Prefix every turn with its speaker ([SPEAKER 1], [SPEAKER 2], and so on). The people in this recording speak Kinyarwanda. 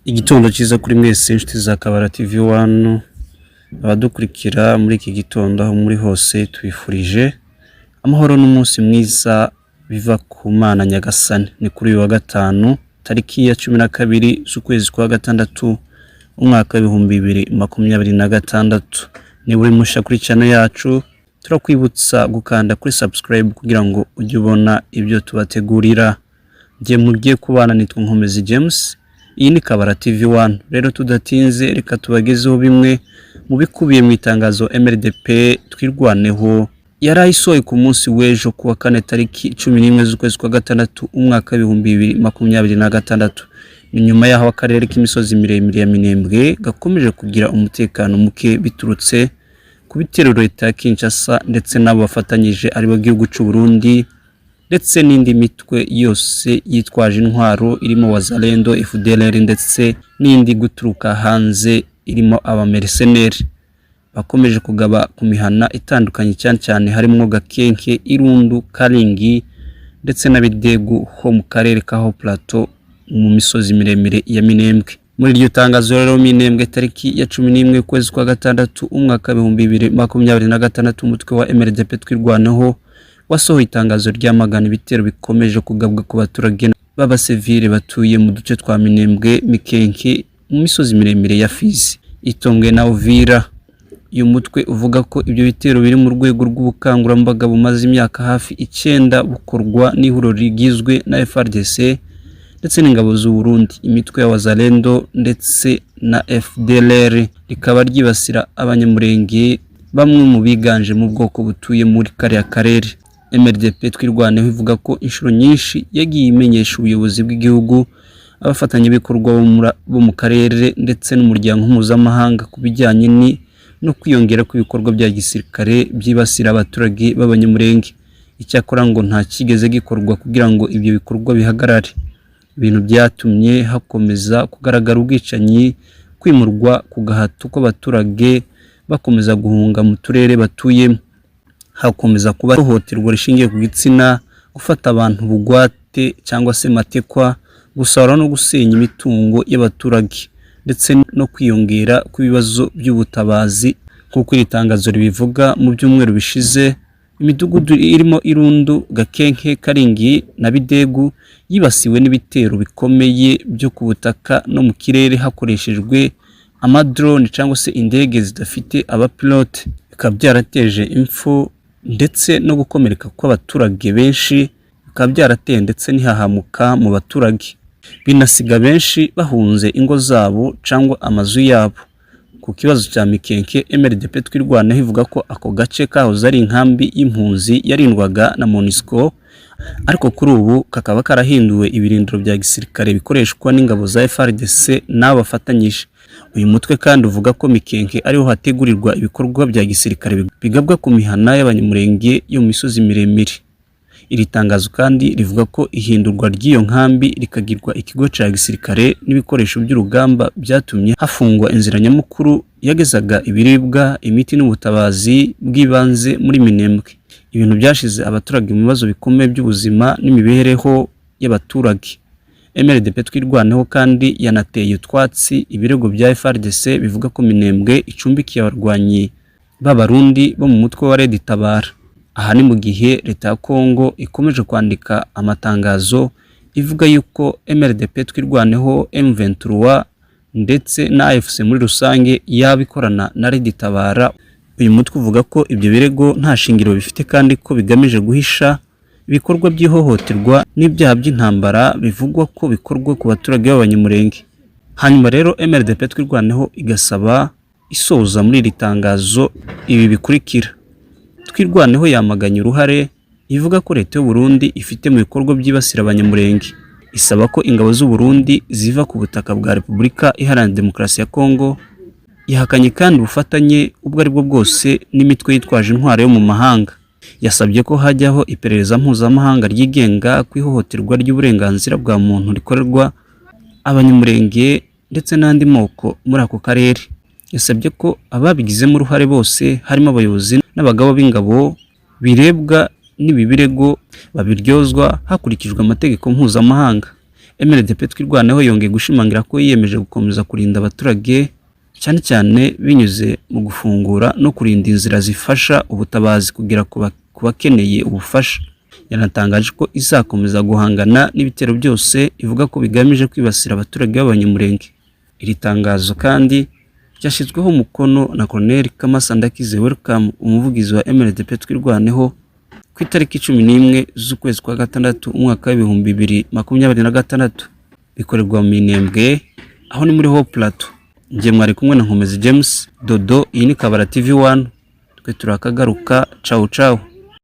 [SPEAKER 1] Igitondo cyiza kuri mwese inshuti za Kabara TV 1, abadukurikira muri iki gitondo aho muri hose, tubifurije amahoro n'umunsi mwiza biva ku Mana Nyagasani. Ni kuri uyu wa gatanu, tariki ya 12 z'ukwezi kwa gatandatu, umwaka w'2026. Niba uri mushya kuri channel yacu, turakwibutsa gukanda kuri subscribe kugira ngo ujye ubona ibyo tubategurira. Njye mugiye kubana nitwa Nkomezi James, iyi ni Kabara TV 1. Rero tudatinze, reka tubagezeho bimwe mu bikubiye mu itangazo MRDP Twirwaneho yari ayisohoye ku munsi w'ejo kuwa kane, tariki 11 z'ukwezi kwa gatandatu, umwaka w'2026. Ni nyuma y'aho akarere k'imisozi miremire ya Minembwe gakomeje kugira umutekano muke biturutse ku bitero leta ya Kinshasa ndetse n'abo bafatanyije, aribo gihugu cy'u Burundi ndetse n'indi mitwe yose yitwaje intwaro irimo Wazalendo, FDLR ndetse n'indi guturuka hanze irimo abamerceneri, bakomeje kugaba ku mihana itandukanye, cyane cyane harimo Gakenke, Irundu, Karingi ndetse na Bidegu ho mu karere ka Haut Plateau mu misozi miremire ya Minembwe. Muri iryo tangazo rero, Minembwe, tariki ya 11 ukwezi kwa gatandatu, umwaka w'2026, umutwe wa MRDP Twirwaneho wasohoye itangazo ryamagana ibitero bikomeje kugabwa ku baturage b'abasivile batuye mu duce twa Minembwe, Mikenke, mu misozi miremire ya Fizi, Itombwe na Uvira. Uyu mutwe uvuga ko ibyo bitero biri mu rwego rw'ubukangurambaga bumaze imyaka hafi 9 bukorwa n'ihuriro rigizwe na FARDC ndetse n'ingabo z'u Burundi, imitwe ya Wazalendo ndetse na FDLR, rikaba ryibasira Abanyamurenge, bamwe mu biganje mu bwoko butuye muri kariya karere. MRDP Twirwaneho ivuga ko inshuro nyinshi yagiye imenyesha ubuyobozi bw'igihugu, abafatanyabikorwa bo mu karere ndetse n'umuryango mpuzamahanga ku bijyanye no kwiyongera kw'ibikorwa bya gisirikare byibasira abaturage b'Abanyamurenge. Icyakora ngo nta kigeze gikorwa kugira ngo ibyo bikorwa bihagarare, ibintu byatumye hakomeza kugaragara ubwicanyi, kwimurwa ku gahato kw'abaturage bakomeza guhunga mu turere batuyemo, hakomeza kuba ihohoterwa rishingiye ku gitsina, gufata abantu bugwate cyangwa se matekwa, gusahura no gusenya imitungo y'abaturage, ndetse no kwiyongera kw'ibibazo by'ubutabazi. Nk'uko iri tangazo ribivuga, mu byumweru bishize imidugudu irimo Irundu, Gakenke, Karingi na Bidegu yibasiwe n'ibitero bikomeye byo ku butaka no mu kirere hakoreshejwe amadrone cyangwa se indege zidafite abapilote, bikaba byarateje impfu ndetse no gukomereka kw'abaturage benshi, bikaba byarateye ndetse n'ihahamuka mu baturage, binasiga benshi bahunze ingo zabo cyangwa amazu yabo. Ku kibazo cya Mikenke, MRDP Twirwaneho ivuga ko ako gace kahoze ari inkambi y'impunzi yarindwaga na MONUSCO, ariko kuri ubu kakaba karahinduwe ibirindiro bya gisirikare bikoreshwa n'ingabo za FARDC n'abo bafatanyije. Uyu mutwe kandi uvuga ko Mikenke ariho hategurirwa ibikorwa bya gisirikare bigabwa ku mihana y'Abanyamurenge yo mu misozi miremire. Iri tangazo kandi rivuga ko ihindurwa ry'iyo nkambi rikagirwa ikigo cya gisirikare n'ibikoresho by'urugamba byatumye hafungwa inzira nyamukuru yagezaga ibiribwa, imiti n'ubutabazi bw'ibanze muri Minembwe, ibintu byashize abaturage mu bibazo bikomeye by'ubuzima n'imibereho y'abaturage. MRDP Twirwaneho kandi yanateye utwatsi ibirego bya FARDC bivuga ko Minembwe icumbikiye abarwanyi b'Abarundi bo mu mutwe wa Red Tabara. Aha ni mu gihe leta ya Kongo ikomeje kwandika amatangazo ivuga yuko MRDP Twirwaneho, M23 ndetse na AFC muri rusange yaba ikorana na Red Tabara. Uyu mutwe uvuga ko ibyo birego nta shingiro bifite kandi ko bigamije guhisha ibikorwa by'ihohoterwa n'ibyaha by'intambara bivugwa ko bikorwa ku baturage b'Abanyamurenge. Hanyuma rero MRDP Twirwaneho igasaba, isoza muri iri tangazo, ibi bikurikira: Twirwaneho yamaganye uruhare ivuga ko leta y'u Burundi ifite mu bikorwa byibasira Abanyamurenge, isaba ko ingabo z'u Burundi ziva ku butaka bwa Repubulika Iharanira Demokarasi ya Kongo. Yahakanye kandi ubufatanye ubwo ari bwo bwose n'imitwe yitwaje intwaro yo mu mahanga. Yasabye ko hajyaho iperereza mpuzamahanga ryigenga ku ihohoterwa ry'uburenganzira bwa muntu rikorerwa Abanyamurenge ndetse n'andi moko muri ako karere. Yasabye ko ababigizemo uruhare bose, harimo abayobozi n'abagaba b'ingabo birebwa n'ibi birego, babiryozwa hakurikijwe amategeko mpuzamahanga. MRDP Twirwaneho yongeye gushimangira ko yiyemeje gukomeza kurinda abaturage, cyane cyane binyuze mu gufungura no kurinda inzira zifasha ubutabazi kugera ku bakeneye ubufasha. Yanatangaje ko izakomeza guhangana n'ibitero byose ivuga ko bigamije kwibasira abaturage b'Abanyamulenge. Iri tangazo kandi ryashyizweho umukono na Colonel Kamasa Ndakize Welcome, umuvugizi wa MRDP Twirwaneho, ku itariki 11 z'ukwezi kwa gatandatu umwaka wa 2026, bikorerwa mu Minembwe, aho ni muri Haut Plateau. Njye mwari kumwe na Nkomezi James Dodo, iyi ni Kabara TV 1, twe turakagaruka. Ciao ciao.